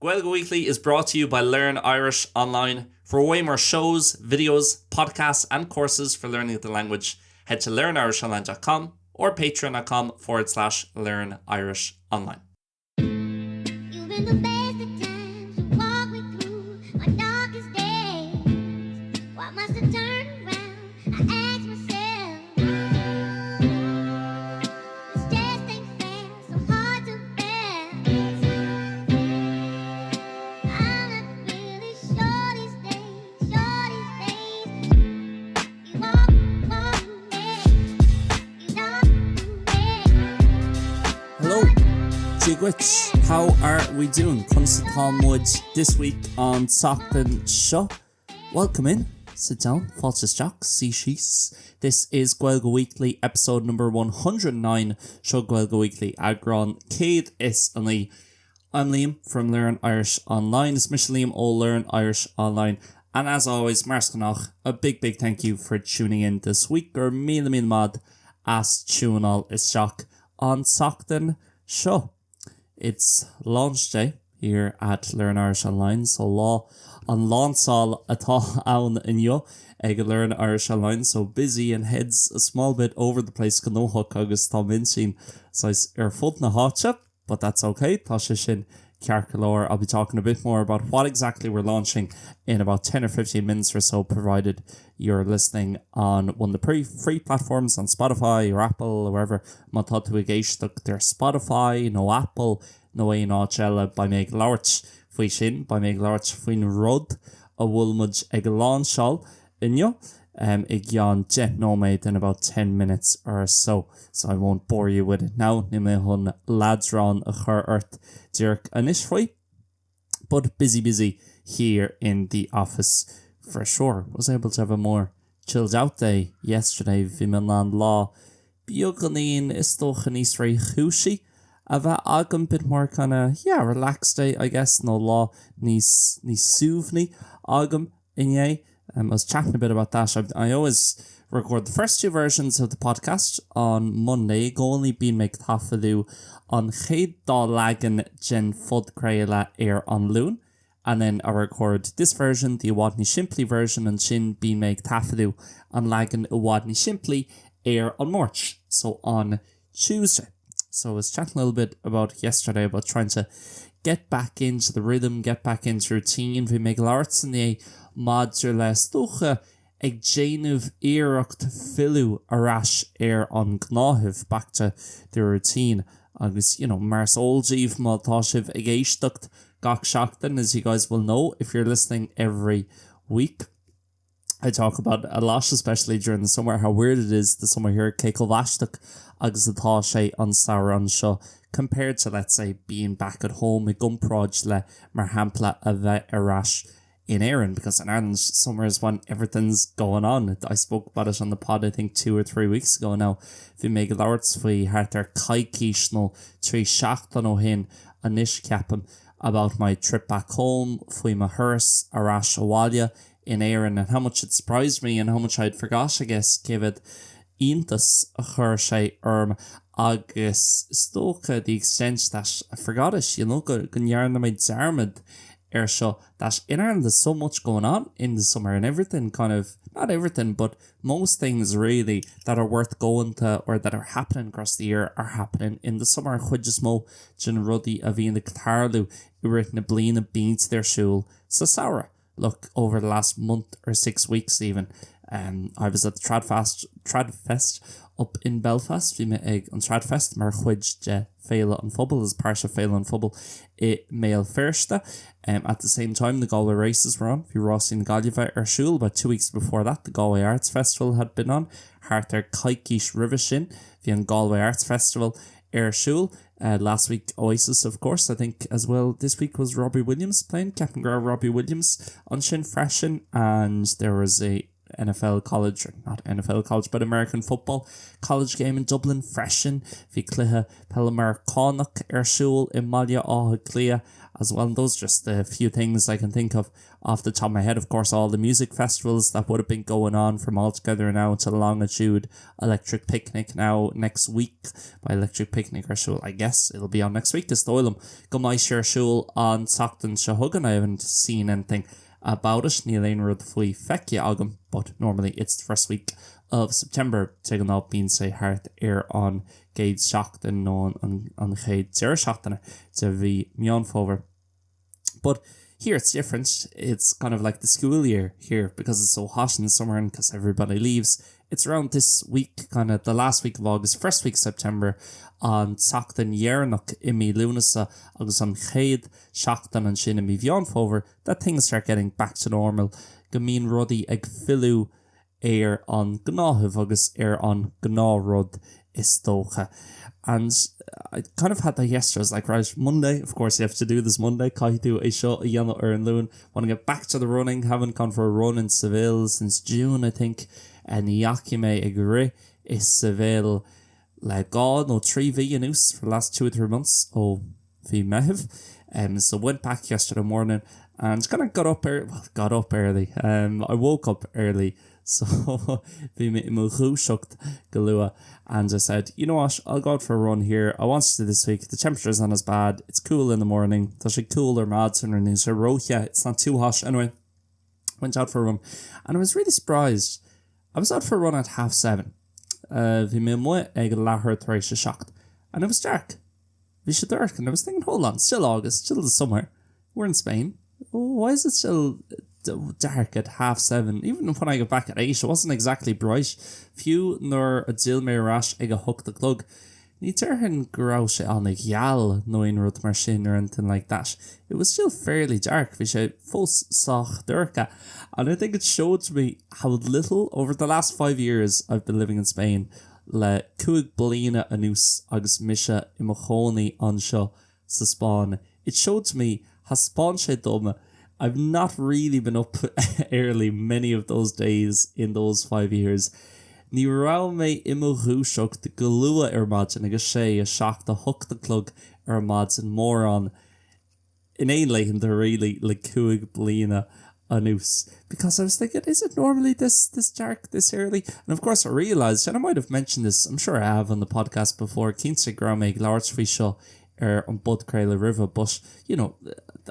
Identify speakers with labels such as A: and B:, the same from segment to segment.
A: Gaeilge Weekly is brought to you by Learn Irish Online. For way more shows, videos, podcasts and courses for learning the language, head to learnirishonline.com or patreon.com forward slash learn Irish online.
B: You've been the best of times to walk me through my darkest days. Why must I turn around? I ask myself. This just ain't fair, so hard to bear. I'm not really sure these days, sure these days. You walk, walk me, you don't me.
A: Hello, Dia dhuit, how are we doing? Conas atá muid this week an tseachtain seo? Welcome in, sit down, fáilte isteach, suigh síos. This is Gaeilge Weekly episode number 109, seo Gaeilge Weekly eagrán 109. I'm Liam from Learn Irish Online, is mise Liam ó Learn Irish Online and as always, mar is gnách, a big big thank you for tuning in this week, go raibh míle míle maith as tiúnáil isteach an tseachtain seo. It's launch day here at Learn Irish Online so lá an lainseáil atá ann inniu ag Learn Irish Online so busy and heads a small bit over the place gnóthach agus tá m'intinn saghas ar fud na háite but that's ok tá sé sin ceart go leor. I'll be talking a bit more about what exactly we're launching in about 10 or 15 minutes or so provided you're listening on one of the pre free platforms on Spotify or Apple or wherever má tá tú ag éisteacht ar Spotify nó Apple nó aon áit eile beidh mé ag labhairt faoi sin, beidh mé ag labhairt faoin rud a bhfuil muid ag lainseáil inniu um, i gceann 10 nóiméad in about 10 minutes or so so I won't bore you with it now níl mé chun leadrán a chur ort díreach anois faoi. But busy busy here in the office for sure. Was able to have a more chilled out day yesterday, bhí mé in ann lá beagáinín is dócha níos réchúisí a bheith agam, bit more kinda yeah relaxed day I guess nó lá níos níos suaimhní agam inné. Um, I was chatting a bit about that. I, I always record the first two versions of the podcast on Monday. I gcónaí bíonn mé ag taifeadadh an chéad dá leagan den phodchraoladh ar an Luan. And then I record this version, the i bhfad níos simplí version, ansin bíonn mé ag taifeadadh an leagan i bhfad níos simplí ar an Máirt, so on Tuesday. So I was chatting a little bit about yesterday about trying to get back into the rhythm, get back into routine. Bhí mé ag labhairt inné maidir le is dócha ag déanamh iarracht filleadh ar ais ar an ngnáthamh, back to the routine. Agus you know, mar is eol daoibh má tá sibh ag éisteacht gach seachtain, as you guys will know if you're listening every week. I talk about a lot, especially during the summer, how weird it is the summer here, cé chomh aisteach agus atá sé an samhradh anseo compared to, let's say, being back at home i gcomparáid le, mar shampla, a bheith ar ais in Éirinn, because in Ireland summer is when everything's going on. I spoke about it on the pod, I think, two or three weeks ago now. Bhí mé ag labhairt faoi thart ar coicís nó trí seachtain ó shin anois, ceapaim, about my trip back home, faoi mo thuras ar ais abhaile in Éirinn and how much it surprised me and how much I'd forgot, I guess, cé mhéad iontas a chuir sé orm agus is dócha the extent that I forgot it, you know, go ndearna mé dearmad air seo that in Ireland there's so much going on in the summer and everything kind of, not everything, but most things really that are worth going to or that are happening across the year are happening in the summer, an chuid is mó de na rudaí a bhíonn ag tarlú i rith na bliana bíonn siad ar siúl sa samhradh. Look, over the last month or six weeks even, um, I was at the Tradfast, Tradfest up in Belfast, bhí mé ag an Tradfest mar chuid de Féile an Phobail, as part of Féile an Phobail i mBéal Feirste. Um, at the same time, the Galway Races were on, bhí Rásaí na Gaillimhe ar siúl, about two weeks before that, the Galway Arts Festival had been on, thart ar coicís roimhe sin, bhí an Galway Arts Festival ar siúl. Uh, last week Oasis of course, I think as well this week was Robbie Williams playing, ceapaim go raibh Robbie Williams ansin freisin and there was a NFL college, or not NFL college, but American football college game in Dublin freisin. Bhí cluiche peile Meiriceánach ar siúl i mBaile Átha Cliath. as well. And those are just a few things I can think of off the top of my head. Of course, all the music festivals that would have been going on from All Together Now to Longitude Electric Picnic now next week by Electric Picnic ar siúl I guess it'll be on next week is dóigh liom go mbeidh sé ar siúl an tseachtain seo chugainn I haven't seen anything about it níl aon rud faoi feicthe agam but normally it's the first week of September de ghnáth bíonn sé thart ar an gcéad seachtain nó an chéad deireadh seachtaine de mhí Meán Fómhair. But here it's different. It's kind of like the school year here because it's so hot in the summer and because everybody leaves. It's around this week, kind of the last week of August, first week of September, an tseachtain dheireanach i mí Lúnasa agus an chéad seachtain ansin i mí Mheán Fómhair that things start getting back to normal, go mbíonn rudaí ag filleadh ar an ngnáthamh agus ar an ngnáthrud is dócha. And I kind of had that yesterday, I was like, right, Monday, of course you have to do this Monday, caithfidh tú é seo a dhéanamh ar an Luan, want to get back to the running, haven't gone for a run in Seville since June, I think, ní dheachaigh mé ag rith i Seville le dhá nó trí mhí anuas, for the last two or three months, ó mhí Meitheamh. Um, so went back yesterday morning and kind of got up early, well, got up early, um, I woke up early, so bhí mé i mo dhúiseacht go luath and I said, you know what, I'll go out for a run here, I wanted to this week, the temperature's not as bad, it's cool in the morning, tá sé cool ar maidin ar níl sé róthe, it's not too hot, anyway, went out for a run and I was really surprised, I was out for a run at half seven, uh, bhí mé amuigh ag leathuair tar éis a seacht and it was dark. Bhí sé dorcha and I was thinking, hold on, still August, still the summer, we're in Spain, why is it still dark at half seven? Even when I got back at eight, it wasn't exactly bright. Fiú nuair a d'fhill mé ar ais ag a hocht a chlog, ní déarfainn go raibh sé an-gheal nó aon rud mar sin or anything like that. It was still fairly dark, bhí sé fós sách dorcha. And I think it showed to me how little, over the last five years I've been living in Spain, Le cúig bliana anuas agus mise i mo chónaí anseo sa Spáinn, it showed to me, thaispeáin sé dom, I've not really been up early many of those days in those five years. Ní raibh mé i mo dhúiseacht go luath ar maidin ag a sé, a seacht, a hocht a chlog ar maidin mórán. in aon laethanta really le cúig bliana anuas because I was thinking is it normally this this dark this early and of course I realised and I might have mentioned this I'm sure I have on the podcast before cinnte go raibh mé ag labhairt faoi seo ar an bpodchraoladh roimhe but you know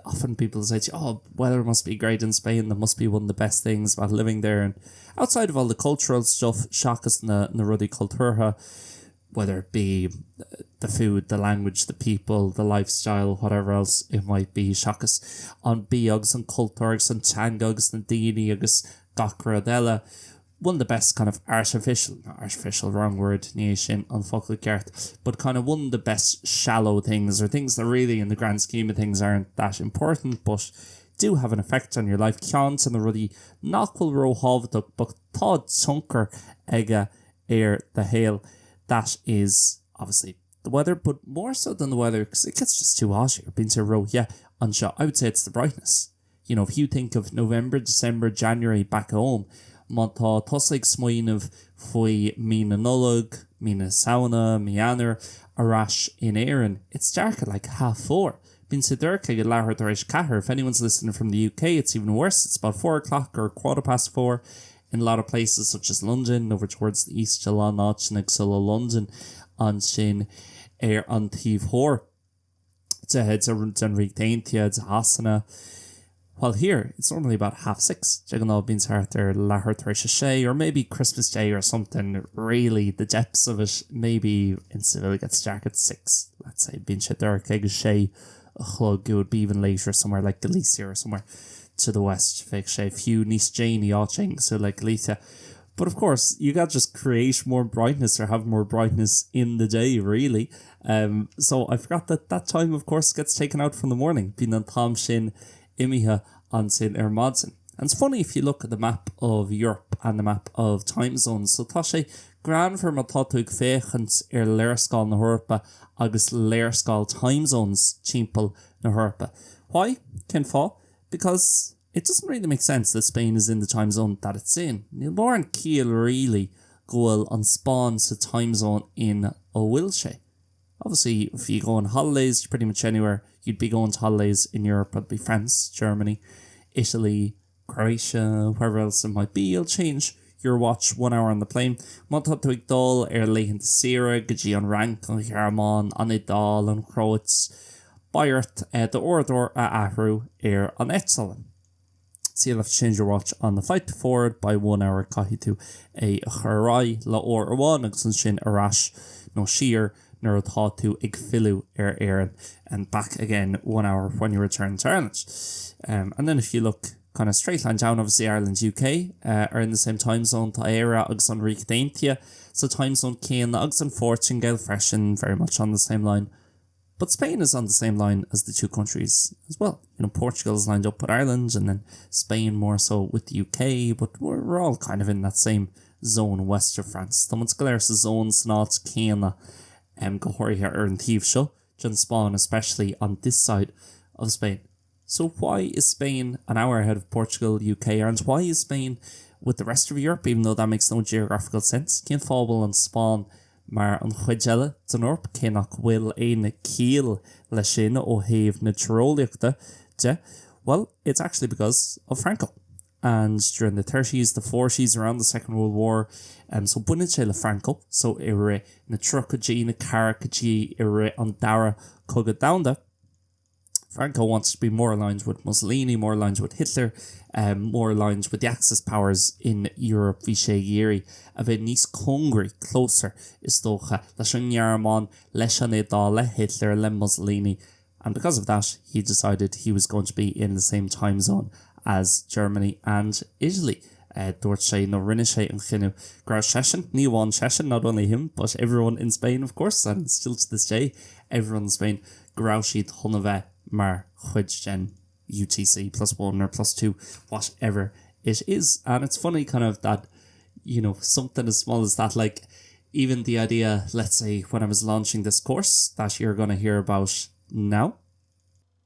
A: often people say to you, oh weather must be great in Spain that must be one of the best things about living there and outside of all the cultural stuff seachas na na rudaí cultúrtha whether it be the food, the language, the people, the lifestyle, whatever else it might be, seachas an bia agus an cultúr agus an teanga agus na daoine agus gach rud eile. One of the best kind of artificial, not artificial, wrong word, ní é sin an focal ceart, but kind of one of the best shallow things or things that really in the grand scheme of things aren't that important but do have an effect on your life, ceann de na rudaí nach bhfuil róthábhachtach but tá tionchar aige ar do shaol that is obviously the weather but more so than the weather because it gets just too hot here bíonn sé róthe anseo I would say it's the brightness you know if you think of November December January back home má tá tusa ag smaoineamh faoi mí na Nollag mí na Samhna mí Eanáir ar ais in Éirinn it's dark at like half four Bíonn sé dorcha ag leathuair tar éis ceathair. If anyone's listening from the UK it's even worse, it's about four o'clock or quarter past four in a lot of places such as London, over towards the east i a lán áiteanna cosúil le Londain ansin ar an taobh thoir de den Ríocht Aontaithe, de Shasana. While here it's normally about half six, de ghnáth bíonn sé thart ar leathuair tar éis a sé or maybe Christmas Day or something really the depths of it maybe in Seville it gets dark at six let's say bíonn sé dorcha ag a sé a chlog it would be even later somewhere like Galicia or somewhere to the west bheadh sé fiú níos déanaí áit éigin cosúil le Galicia. But of course you gotta just create more brightness or have more brightness in the day really. Um, so I forgot that that time of course gets taken out from the morning bíonn an t-am sin imithe ansin ar maidin. And it's funny if you look at the map of Europe and the map of time zones, so tá sé greannmhar má tá tú ag féachaint ar léarscáil na hEorpa agus léarscáil time zones timpeall na hEorpa. Why? Cén fáth? Because it doesn't really make sense that Spain is in the time zone that it's in. Níl mórán ciall really go bhfuil an Spáinn sa time zone ina bhfuil sé. Obviously, if you go on holidays pretty much anywhere, you'd be going to holidays in Europe, it'd be France, Germany, Italy, Croatia, wherever else it might be, you'll change your watch one hour on the plane. Má tá tú ag dul ar laethanta saoire go dtí an Fhrainc, an Ghearmáin, an Iodáil, an Chróit, beidh ort d'uaireadóir a athrú ar an eitleán. So you'll have to change your watch on the flight forward by one hour caithfidh tú é a chur ar aghaidh le uair amháin agus ansin ar ais nó siar nuair atá tú ag filleadh ar Éirinn and back again one hour when you return to Ireland. Um, and then if you look kind of straight line down obviously Ireland UK uh, are in the same time zone tá Éire agus an Ríocht Aontaithe sa time zone céanna agus an Phortaingéil freisin very much on the same line. But Spain is on the same line as the two countries as well. You know, Portugal is lined up with Ireland and then Spain more so with the UK, but we're, we're all kind of in that same zone west of France. Tá muid go léir sa zone san áit céanna um, go háirithe ar an taobh seo den Spáinn, especially on this side of Spain. So why is Spain an hour ahead of Portugal, UK, and why is Spain with the rest of Europe, even though that makes no geographical sense? Cén fáth a bhfuil an Spáinn mar an chuid eile den Eoraip, cé nach bhfuil aon chiall leis sin ó thaobh na tíreolaíochta de? Well, it's actually because of Franco. And during the thirties, the forties, around the Second World War, um, so baineann sé le Franco, so i rith na tríochaidí, na ceathrachaidí, i rith an Dara Cogadh Domhanda, Franco wants to be more aligned with Mussolini, more aligned with Hitler, um, more aligned with the Axis powers in Europe bhí sé ag iarraidh a bheith níos cóngaraí, closer, is dócha, leis an nGearmáin, leis an Iodáil, le Hitler, le Mussolini, and because of that he decided he was going to be in the same time zone as Germany and Italy. Uh, dúirt sé nó rinne sé an cinneadh go raibh seisean, ní amháin seisean, not only him, but everyone in Spain of course, and still to this day, everyone in Spain, go raibh siad chun a bheith mar chuid den UTC plus one or plus two, whatever it is. And it's funny kind of that, you know, something as small as that, like even the idea, let's say, when I was launching this course that you're going to hear about now.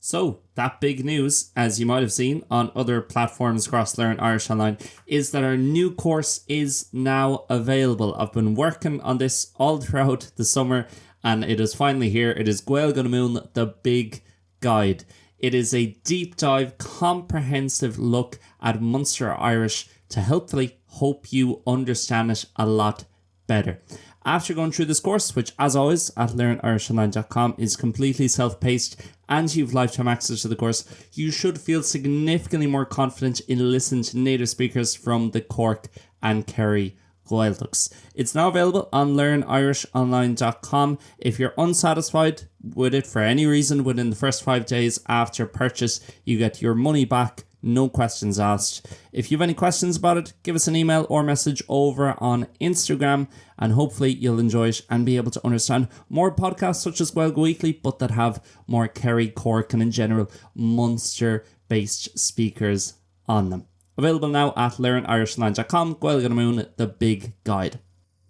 A: So, that big news, as you might have seen on other platforms across Learn Irish Online, is that our new course is now available. I've been working on this all throughout the summer and it is finally here. It is Gaeilge na Mumhan, the big guide. It is a deep dive, comprehensive look at Munster Irish to helpfully hope you understand it a lot better. After going through this course, which as always at learnirishonline.com is completely self-paced and you've lifetime access to the course, you should feel significantly more confident in listening to native speakers from the Cork and Kerry Gaeltachts. It's now available on learnirishonline.com. If you're unsatisfied with it for any reason within the first 5 days after purchase, you get your money back no questions asked. If you have any questions about it, give us an email or message over on Instagram and hopefully you'll enjoy it and be able to understand more podcasts such as Gaeilge Weekly, but that have more Kerry, Cork and in general Munster based speakers on them. Available now at learnirishonline.com, Gaeilge na Mumhan, the big guide.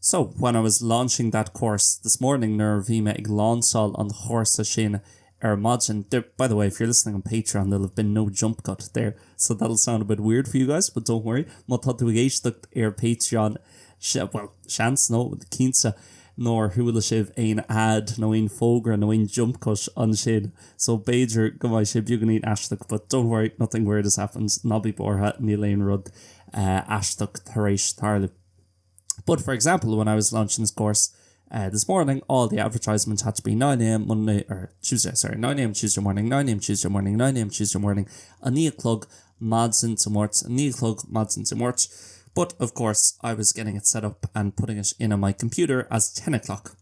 A: So, when I was launching that course this morning, nuair a bhí mé ag lainseáil an chúrsa sin ar maidin, there, by the way, if you're listening on Patreon, there'll have been no jump cut there, so that'll sound a bit weird for you guys, but don't worry, má tá tú ag éisteacht ar Patreon, bhuel, seans, nó cinnte, nár chuala sibh aon ad nó aon fógra nó aon jump cut ansin, so b'fhéidir go mbeidh sé beagáinín aisteach, but don't worry, nothing weird has happened, ná bí buartha, níl aon rud aisteach tar éis tarlú. But for example, when I was launching this course uh, this morning, all the advertisements had to be 9am Monday, or Tuesday, sorry, 9am Tuesday morning, 9am Tuesday morning, 9am Tuesday morning, a naoi a chlog maidin Dé Máirt, a naoi a chlog maidin Dé Máirt. But of course, I was getting it set up and putting it in on my computer as 10 o'clock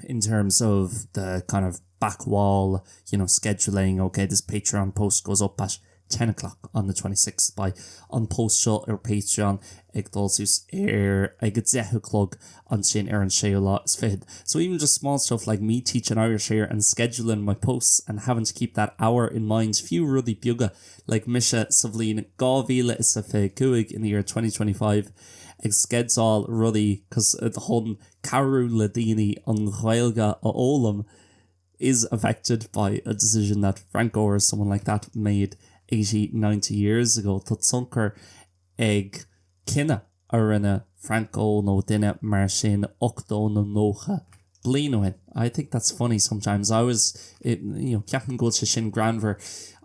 A: in terms of the kind of back wall, you know, scheduling, okay, this Patreon post goes up at 10 o'clock on the 26th beidh an post seo ar Patreon ag dul suas ar ag a deich a chlog ansin ar an séú lá is fichead. So even just small stuff like me teaching Irish here and scheduling my posts and having to keep that hour in mind, fiú rudaí beaga like mise sa bhliain 2025 in the year 2025 ag sceideáil rudaí cos chun cabhrú le daoine an Ghaeilge a fhoghlaim is affected by a decision that Franco or someone like that made 80, 90 years ago. Tá tionchar ag cinneadh a rinne Franco nó duine mar sin 80 nó 90 Bliain ó shin. I think that's funny sometimes. I was, it, you know, ceapaim go bhfuil sé sin greannmhar.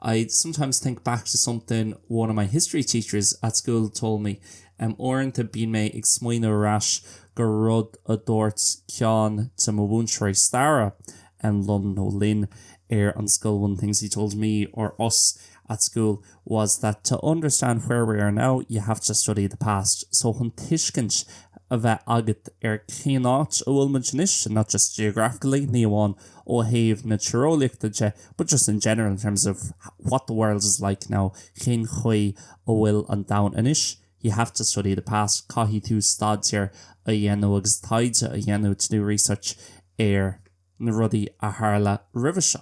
A: I sometimes think back to something one of my history teachers at school told me. Um, uaireanta bíonn mé ag smaoineamh ar ais go rud a dúirt ceann de mo mhúinteoirí staire um, liom nó linn ar an scoil. One of the things he told me or us at school was that to understand where we are now, you have to study the past. So chun tuiscint a bheith agat ar cén áit a bhfuil muid anois, and not just geographically, ní amháin ó thaobh na tíreolaíochta de, but just in general in terms of what the world is like now, cén chaoi a bhfuil an domhan anois, you have to study the past, caithfidh tú staidéar a dhéanamh agus taighde a dhéanamh to do research ar na rudaí a tharla roimhe seo.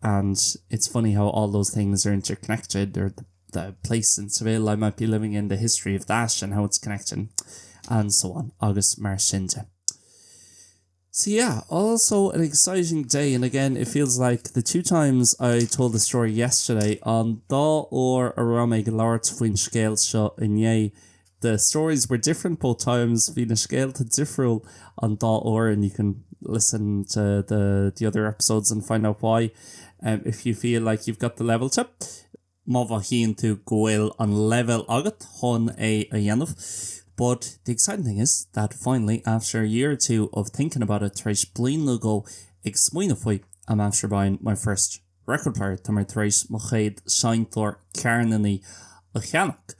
A: And it's funny how all those things are interconnected or the, the place in Seville I might be living in, the history of that and how it's connected and so on agus mar sin de. So yeah, also an exciting day and again it feels like the two times I told the story yesterday an dá uair a raibh mé ag labhairt faoin scéal seo inné The stories were different both times, bhí na scéalta difriúil an dá uair and you can listen to the the other episodes and find out why um, if you feel like you've got the level to. Má mhothaíonn tú go bhfuil an leibhéal agat chun é a dhéanamh. But the exciting thing is that finally after a year or two of thinking about it tar éis bliain nó dhó ag smaoineamh faoi, I'm after buying my first record player, tá mé tar éis mo chéad seinnteoir ceirníní a cheannach.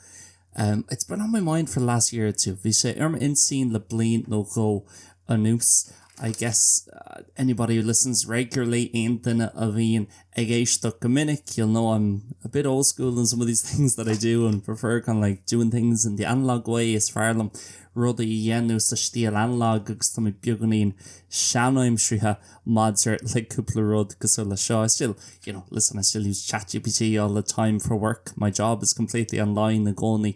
A: Um, it's been on my mind for the last year or two. Bhí sé ar m'intinn le bliain nó dhó anuas. I guess uh, anybody who listens regularly, aon duine a bhíonn ag éisteacht go minic, you'll know I'm a bit old school in some of these things that I do and prefer kind of like doing things in the analog way. Is fearr liom rudaí a dhéanamh sa stíl analog agus tá mé beagáinín seanaimseartha maidir le cúpla rud cosúil le seo. I still, you know, listen, I still use ChatGPT all the time for work. My job is completely online i gcónaí.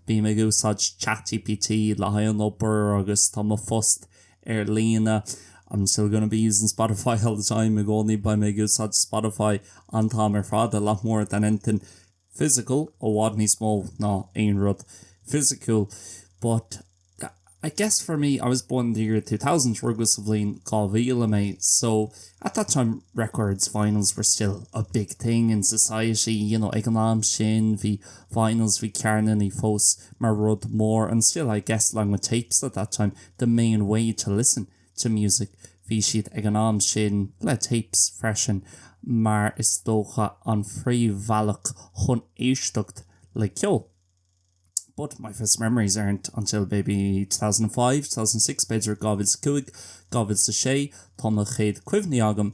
A: Bím ag úsáid ChatGPT le haghaidh an obair agus tá mo phost ar líne. I'm still gonna be using Spotify all the time i gcónaí beidh mé ag úsáid Spotify an t-am ar fad, a lot more than anything physical, i bhfad níos mó ná aon rud fisiciúil. But I guess for me, I was born in the year 2000, rugadh sa bhliain 2000 mé, so at that time records, vinyls were still a big thing in society, you know, ag an am sin bhí vinyls, bhí ceirníní fós mar rud mór, and still I guess along with tapes at that time, the main way to listen to music, bhí siad ag an am sin le tapes freisin mar is dócha an phríomhbhealach chun éisteacht le ceol. But my first memories aren't until maybe 2005, 2006, b'fhéidir 2005, 2006, tá mo chéad cuimhní agam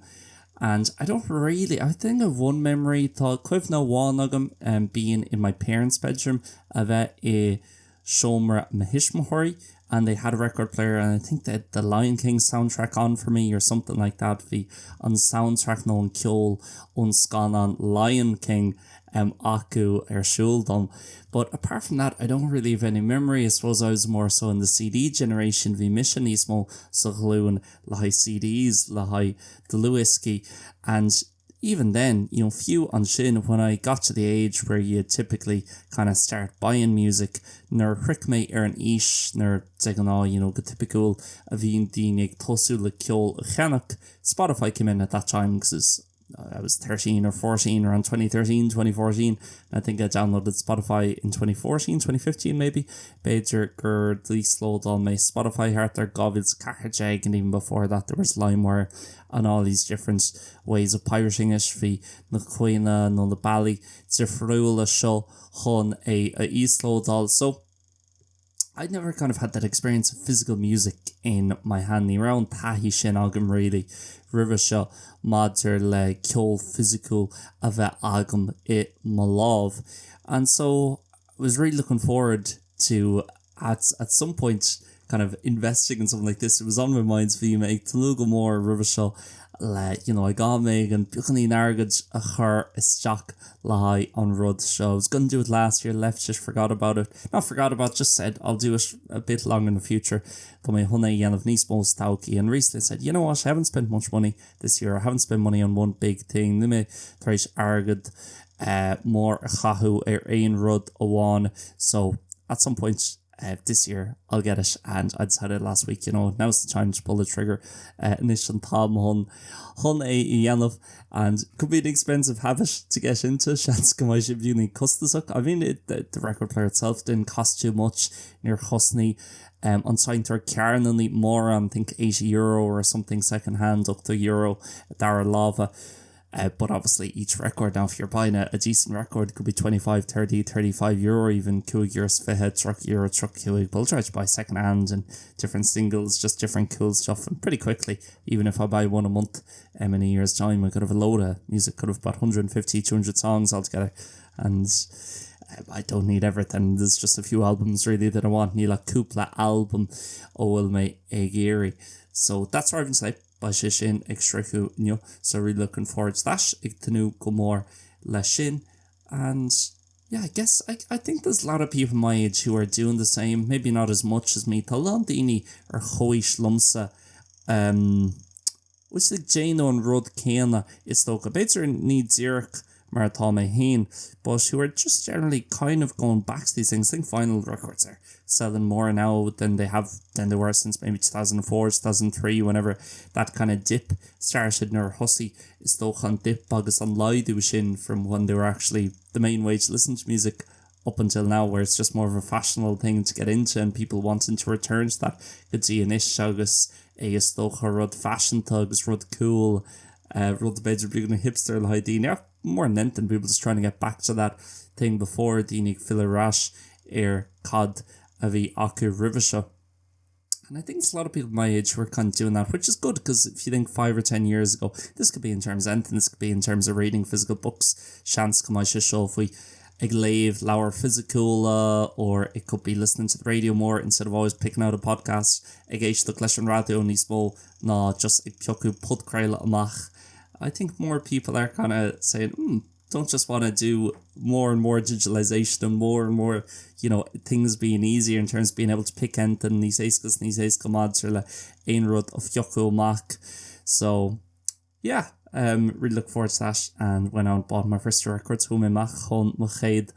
A: and I don't really, I think of one memory, tá cuimhne amháin agam um, being in my parents' bedroom a bheith i seomra mo thuismitheoirí and they had a record player and I think they had the Lion King soundtrack on for me or something like that, bhí an soundtrack nó an ceol ón scannán Lion King um, acu ar siúl dom. But apart from that, I don't really have any memory. I suppose I was more so in the CD generation, bhí mise níos mó sa ghlúin le haghaidh CDs, le haghaidh dlúthdhioscaí and even then, you know, fiú ansin when I got to the age where you typically kind of start buying music, nuair a shroich mé ar an aois nuair de ghnáth, you know, go tipiciúil a bhíonn daoine ag tosú le ceol a cheannach, Spotify came in at that time because I was 13 or 14 around 2013, 2014 and I think I downloaded Spotify in 2014, 2015 maybe. B'fhéidir gur d'íoslódáil mé Spotify thart ar 2014 and even before that there was LimeWire and all these different ways of pirating it, bhí na caoine nó na bealaí difriúla seo chun é a íoslódáil. So I'd never kind of had that experience of physical music in my hand, ní raibh an taithí sin agam really roimhe seo maidir le ceol fisiciúil a bheith agam i mo lámh. And so I was really looking forward to at at some point kind of investing in something like this. It was on my mind bhí mé ag tnúth go mór roimhe seo le you know ag am éigin beagáinín airgid a chur isteach le haghaidh an rud seo. I was gonna do it last year, left it, forgot about it. Not forgot about, just said I'll do it a bit longer in the future. Tá mé chun é a dhéanamh níos mó sa todhchaí. And recently I said, you know what, I haven't spent much money this year, I haven't spent money on one big thing. Níl mé tar éis airgead uh, mór a chaitheamh ar aon rud amháin. So at some point. Uh, this year I'll get it and I decided last week you know now's the time to pull the trigger uh, anois an t-am chun chun é a dhéanamh and could be an expensive habit to get into seans go mbeidh sé beagáinín costasach I mean it, the, the record player itself didn't cost too much níor chosnaigh um, an seinnteoir ceirníní mórán I think €80 or something second hand €80 dara láimhe. Uh, but obviously each record now if you're buying a, a decent record could be 25 30 35 euro even cúig euro is fiche tríocha euro tríocha cúig but I'll try to buy second hand and different singles just different cool stuff and pretty quickly even if I buy one a month um, in a year's time I could have a load of music could have about 150 200 songs altogether and uh, I don't need everything there's just a few albums really that I want níl ach cúpla album a bhfuil mé ag iarraidh so that's where I've been today Beidh sé sin ag sroicheadh inniu so really looking forward to that, ag tnúth go mór leis sin and yeah I guess I, I think there's a lot of people my age who are doing the same, maybe not as much as me, tá a lán daoine ar chomhaois liomsa um, which ag déanamh an rud céanna is dócha, b'fhéidir ní díreach mar atá mé féin, but who are just generally kind of going back to these things. I think vinyl records are selling more now than they have than they were since maybe 2004, 2003, whenever that kind of dip started nuair a thosaigh is dócha an dip agus an laghdú sin from when they were actually the main way to listen to music up until now where it's just more of a fashionable thing to get into and people wanting to return to that go dtí anois agus é is dócha rud faiseanta agus rud cool uh, rud b'fhéidir beagáinín hipster le haghaidh daoine ach more than anything people just trying to get back to that thing before daoine ag filleadh ar ais ar cad a bhí acu roimhe seo. And I think there's a lot of people my age who are kind of doing that, which is good because if you think five or ten years ago, this could be in terms of anything, this could be in terms of reading physical books, seans go mbeidh sé seo faoi ag léamh leabhair fisiciúla or it could be listening to the radio more instead of always picking out a podcast, ag éisteacht leis an raidió níos mó ná just ag piocadh podchraoladh amach. I think more people are kind of saying, hmm, don't just want to do more and more digitalization and more and more you know things being easier in terms of being able to pick anything níos éasca is níos éasca maidir le aon rud a phiocadh amach so yeah um, really look forward to that and went out and bought my first records chuaigh mé amach chun mo chéad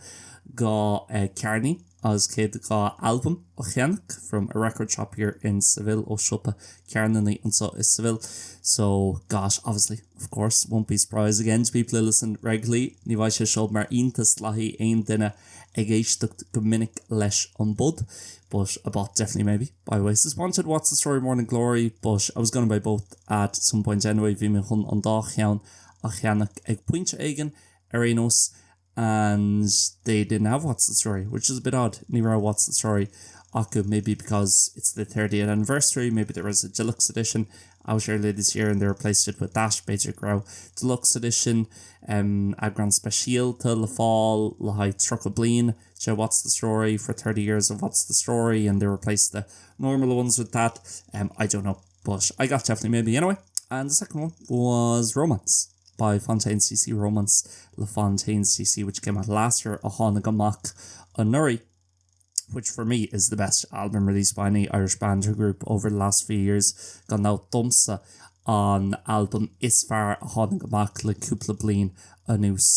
A: dhá uh, ceirnín agus céad dhá albam a cheannach from a record shop here in Seville ó siopa ceirníní anseo i Seville so gosh obviously of course won't be surprise again to people who listen regularly ní bheidh sé seo mar iontas le haghaidh aon duine ag éisteacht go minic leis an bpod but I bought definitely maybe by Oasis wanted What's the Story Morning Glory but I was gonna buy both at some point anyway bhí mé chun an dá cheann a cheannach ag pointe éigin ar aon nós and they didn't have What's the Story, which is a bit odd. Ní raibh What's the Story acu, maybe because it's the 30th anniversary, maybe there was a deluxe edition out earlier this year and they replaced it with that, b'fhéidir go raibh deluxe edition um, eagrán speisialta le fáil le haghaidh 30 bliain de What's the Story for 30 years of What's the Story and they replaced the normal ones with that. Um, I don't know, but I got definitely maybe anyway. And the second one was Romance. by Fontaines DC Romance le Fontaines DC which came out last year a tháinig amach anuraidh which for me is the best album released by any Irish band or group over the last few years gan dabht domsa an albam is fearr a tháinig amach le cúpla bliain anuas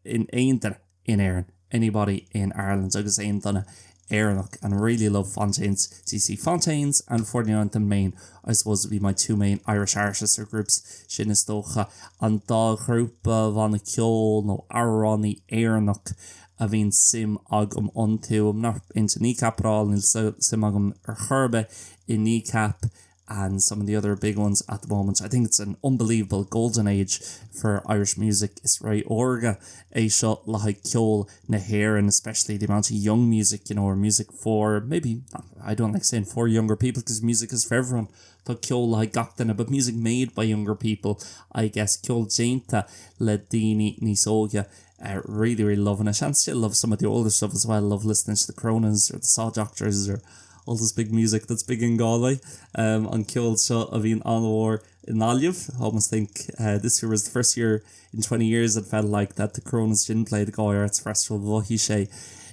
A: in aon duine in Éirinn, anybody in Ireland agus aon duine Éireannach and really love Fontaines DC Fontaines and 49th and Main I suppose would be my two main Irish artists or groups sin is dócha an dá ghrúpa bhanna ceoil nó amhránaí Éireannach a bhíonn suim agam iontu. I'm not into Kneecap at all níl suim agam ar chor ar bith i Kneecap and some of the other big ones at the moment. I think it's an unbelievable golden age for Irish music. Is ré órga é seo le haghaidh ceol na hÉireann, especially the amount of young music, you know, or music for maybe I don't like saying for younger people because music is for everyone. Tá ceol le haghaidh gach duine, but music made by younger people, I guess ceol déanta le daoine níos óige. Uh, really, really loving it and still love some of the older stuff as well. Love listening to the Coronas or the Saw Doctors or all this big music that's big in Galway. Um, an ceol seo a bhíonn an-mhór i nGaillimh. I almost think uh, this year was the first year in 20 years it felt like that the Coronas didn't play the Galway Arts Festival mhothaigh sé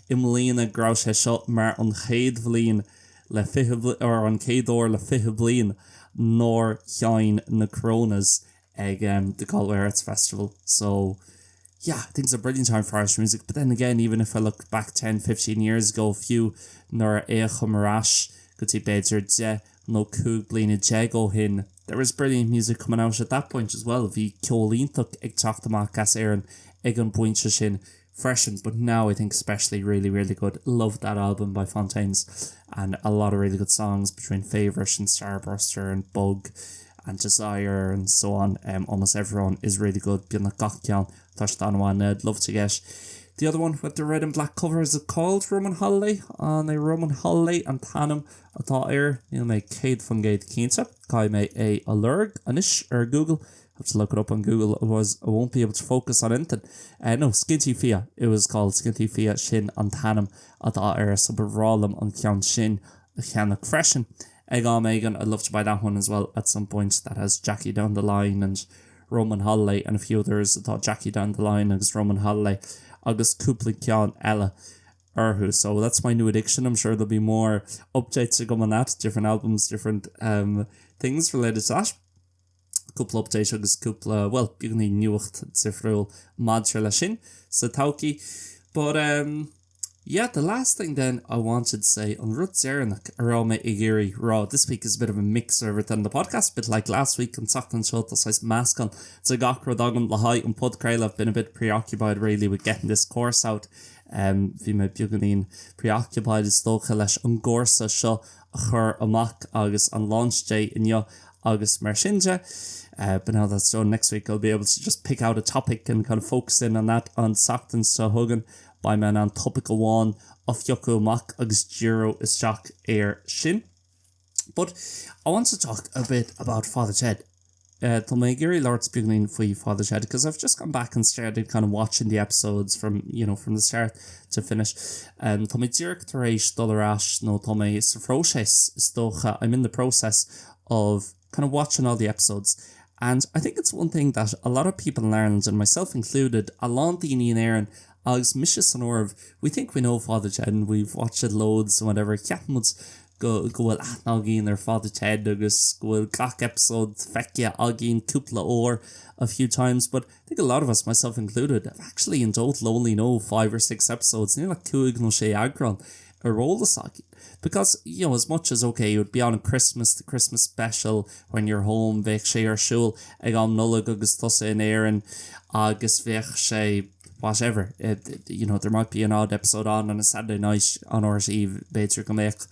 A: i mbliana go raibh sé seo mar an chéad bhliain le 20 or an chéad uair le 20 bliain nár sheinn na Coronas ag um, the Galway Arts Festival. So. Yeah, I think it's a brilliant time for Irish music, but then again, even if I look back 10, 15 years ago, fiú nuair a fhéachaim ar ais go dtí b'fhéidir 10 nó 15 bliana ó shin, there was brilliant music coming out at that point as well. Bhí ceol iontach ag teacht amach as Éirinn ag an bpointe sin freisin, but now I think especially really, really good. Love that album by Fontaines and a lot of really good songs between Favourite and Starburster and Bug and Desire and so on. Um, almost everyone is really good. Beagnach gach ceann tá siad an-mhaith. I'd love to get the other one with the red and black cover is it called Roman Holiday? An é Roman Holiday an t-ainm atá air? Níl mé 100% cinnte. Caithfidh mé é a lorg anois ar Google. Have to look it up on Google otherwise I won't be able to focus on anything. Uh, no, Skinty Fia it was called Skinty Fia sin an t-ainm atá air so ba bhreá liom an ceann sin a cheannach freisin. Ag am éigin I'd love to buy that one as well at some point that has Jackie down the line and Roman Holiday and a few others atá Jackie down the line agus Roman Holiday agus cúpla ceann eile orthu. So that's my new addiction. I'm sure there'll be more updates to come on that, different albums, different um, things related to that. Cúpla update agus cúpla, well, beagáinín nuacht difriúil maidir leis sin sa todhchaí. But um, yeah, the last thing then I wanted to say, an rud deireanach a raibh mé ag iarraidh rá, this week is a bit of a mix of everything the podcast, bit like last week, an tseachtain seo tá saghas meascán de gach rud agam le haghaidh an podchraoladh, I've been a bit preoccupied really with getting this course out. Um, bhí mé beagáinín preoccupied is dócha leis an gcúrsa seo a chur amach agus an launch day inniu agus mar sin de. Uh, but now that's done next week I'll be able to just pick out a topic and kind of focus in on that an tseachtain seo chugainn. Beidh mé in ann topaic amháin a phiocadh amach agus díriú isteach air sin. But I want to talk a bit about Father Ted. Uh, tá mé ag iarraidh labhairt beagáinín faoi Father Ted because I've just gone back and started kind of watching the episodes from you know from the start to finish. Um, tá mé díreach tar éis dul ar ais nó tá mé sa phróiseas is dócha I'm in the process of kind of watching all the episodes and I think it's one thing that a lot of people in Ireland and myself included, a lán daoine in Éirinn agus mise san áireamh, we think we know Father Ted and we've watched it loads and whatever, ceapann muid go go bhfuil aithne againn ar Father Ted agus go bhfuil gach episode feicthe againn cúpla uair a few times but I think a lot of us, myself included, have actually in total only know five or six episodes, níl ach cúig nó sé eagrán ar eolas againn. Because, you know, as much as, okay, it would be on at Christmas, the Christmas special, when you're home, bheadh sé ar siúl ag am Nollag agus tusa in Éirinn agus bheadh sé whatever, it, you know, there might be an odd episode on on a Saturday night on RTÉ, b'fhéidir go mbeadh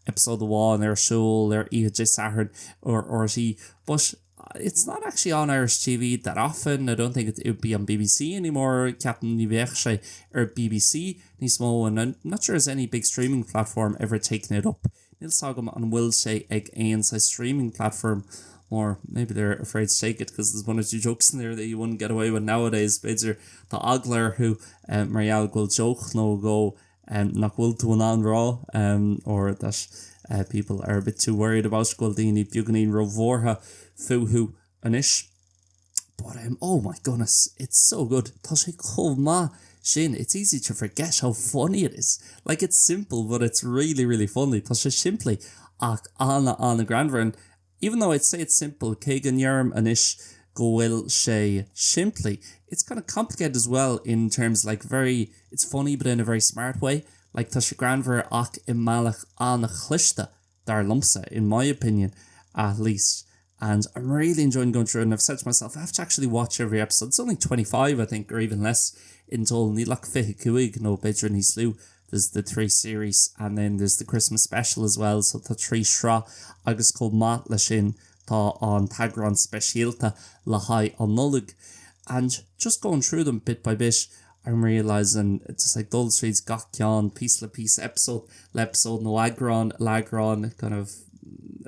A: episode amháin ar siúl ar oíche Dé Sathairn ar RTÉ, but it's not actually on Irish TV that often, I don't think it would be on BBC anymore, ceapaim ní bheadh sé ar BBC níos mó and I'm not sure has any big streaming platform ever taken it up, níl 's agam an bhfuil sé ag aon saghas streaming platform mór, maybe they're afraid to take it because there's one or two jokes in there that you wouldn't get away with nowadays, b'fhéidir tá eagla orthu mar gheall go bhfuil joke nó dhó nach bhfuil tú in ann rá or that people are a bit too worried about go bhfuil daoine beagáinín róbhuartha fúthu anois. But um, oh my goodness, it's so good. Tá sé chomh maith sin. It's easy to forget how funny it is. Like it's simple, but it's really, really funny. Tá sé simplí ach an-an-ghreannmhar. And even though I'd say it's simple, cé go ndeirim anois go bhfuil sé simplí, it's kind of complicated as well in terms like very, it's funny but in a very smart way. Like tá sé greannmhar ach i mbealach an-chliste, dar liomsa, in my opinion at least. And I'm really enjoying going through it and I've said to myself, I have to actually watch every episode. It's only 25, I think, or even less in total. Níl ach 25 nó b'fhéidir níos lú. There's the three series and then there's the Christmas special as well, so tá trí shraith agus chomh maith leis sin tá an t-eagrán speisialta le haghaidh an Nollaig. And just going through them bit by bit, I'm realising just like dul tríd gach ceann píosa le píosa, episode le episode nó eagrán le eagrán, kind of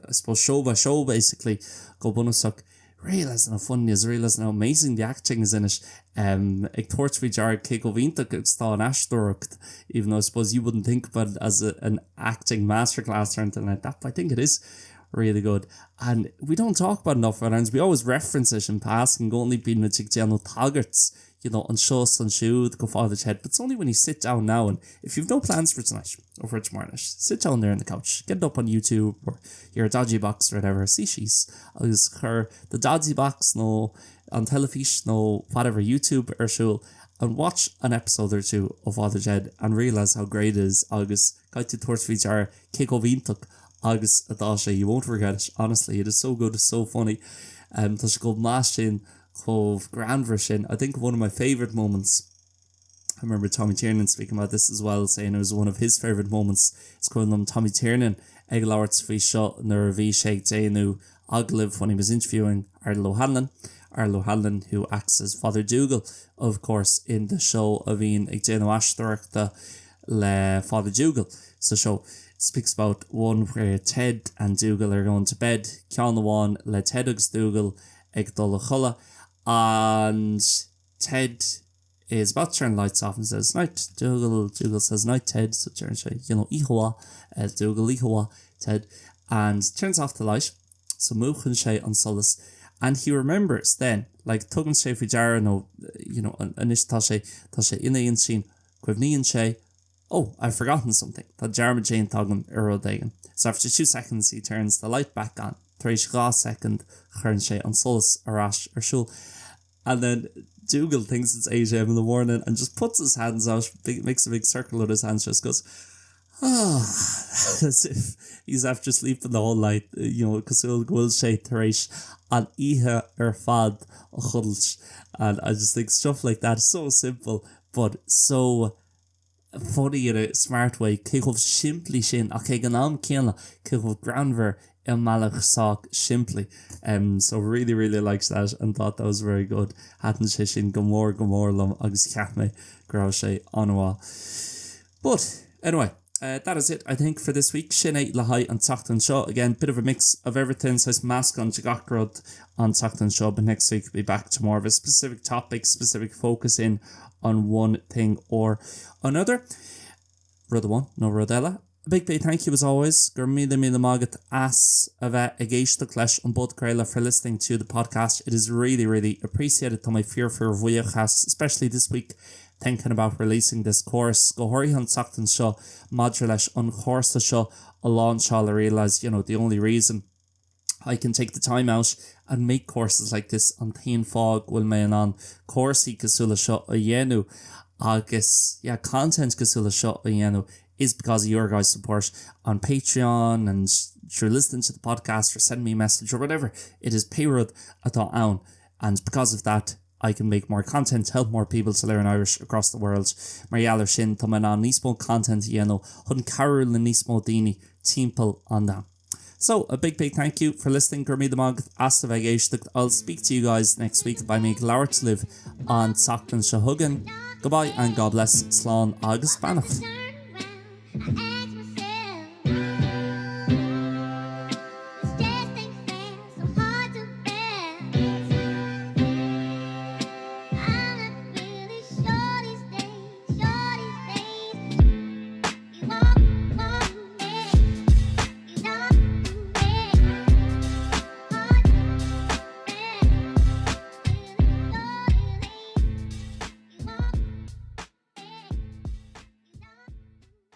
A: I suppose show by show basically, go bunúsach. Realising how funny it is, realising how amazing the acting is in it, um, ag tabhairt faoi deara cé chomh hiontach agus atá an aisteoireacht, even though I suppose you wouldn't think about it as a, an acting masterclass or anything like that, but I think it is really good. And we don't talk about enough about it, we always reference it in passing, i gcónaí bíonn muid ag déanamh tagairt you know, anseo is ansiúd go Father Ted, but it's only when you sit down now and if you've no plans for tonight or for tomorrow night, sit down there on the couch, get it up on YouTube or your dodgy box or whatever, suigh síos agus cuir the dodgy box nó an teilifís nó whatever YouTube ar siúl And watch an episode or two of Father Ted and realise how great it is agus caithfidh tú tabhairt faoi deara cé chomh iontach agus atá sé. You won't regret it, honestly, it is so good, so funny. Um, tá sé chomh maith sin, chomh greannmhar sin. I think one of my favourite moments I remember Tommy Tiernan speaking about this as well, saying it was one of his favourite moments. Is cuimhin liom Tommy Tiernan ag labhairt faoi seo nuair a bhí sé ag déanamh agallaimh when he was interviewing Ardal O'Hanlon, Ardal O'Hanlon who acts as Father Dougal of course in the show a bhíonn ag déanamh aisteoireachta le Father Dougal sa seó. Speaks about one where Ted and Dougal are going to bed, ceann amháin le Ted agus Dougal ag dul a chodladh and Ted is about to turn the lights off and says night Dougal, Dougal says night Ted, so deireann sé you know oíche mhaith Dougal, oíche mhaith Ted and turns off the light so múchann sé an solas and he remembers then like tugann sé faoi deara nó you know anois tá sé tá sé ina intinn cuimhníonn sé oh I've forgotten something tá dearmad déanta agam ar rud éigin so after 2 seconds he turns the light back on tar éis 2 soicind cuireann sé an solas ar ais ar siúl and then Dougal thinks it's 8am in the morning and just puts his hands out, big, makes a big circle with his hands, just goes, ah, as if he's after sleeping the whole night, you know, cosúil go bhfuil sé tar éis an oíche ar fad a chodlailt. And I just think stuff like that is so simple, but so funny in a smart way, cé chomh simplí sin ach ag an am céanna cé chomh greannmhar i mbealach sách simplí. Um, so really really liked that and thought that was very good. Thaitin sé sin go mór go mór liom agus cheap mé go raibh sé an-mhaith. But, anyway, uh, that is it I think for this week. Sin é le haghaidh an tseachtain seo. Again, bit of a mix of everything, saghas meascán de gach rud an tseachtain seo, but next week we'll be back to more of a specific topic, specific focus in on one thing or another. Rud amháin nó rud eile. A big big thank you as always, go raibh míle míle maith agat as a bheith ag éisteacht leis an bpodchraoladh for listening to the podcast. It is really really appreciated. Tá mé fíor fíor bhuíoch as, especially this week thinking about releasing this course, go háirithe an tseachtain seo maidir leis an chúrsa seo a láinseáil I realise you know the only reason I can take the time out and make courses like this an t-aon fáth go bhfuil mé in ann cúrsaí cosúil le seo a dhéanamh agus yeah content cosúil le seo a dhéanamh is because of your guys support on Patreon and through listening to the podcast or sending me a message or whatever it is pé rud atá ann and because of that I can make more content to help more people to learn Irish across the world. Mar gheall ar sin tá mé in ann níos mó content a dhéanamh chun cabhrú le níos mó daoine timpeall an domhain. So, a big big thank you for listening, go raibh míle maith agat as a bheith ag éisteacht, I'll speak to you guys next week, beidh mé ag labhairt libh an tseachtain seo chugainn. Goodbye and God bless, slán agus beannacht.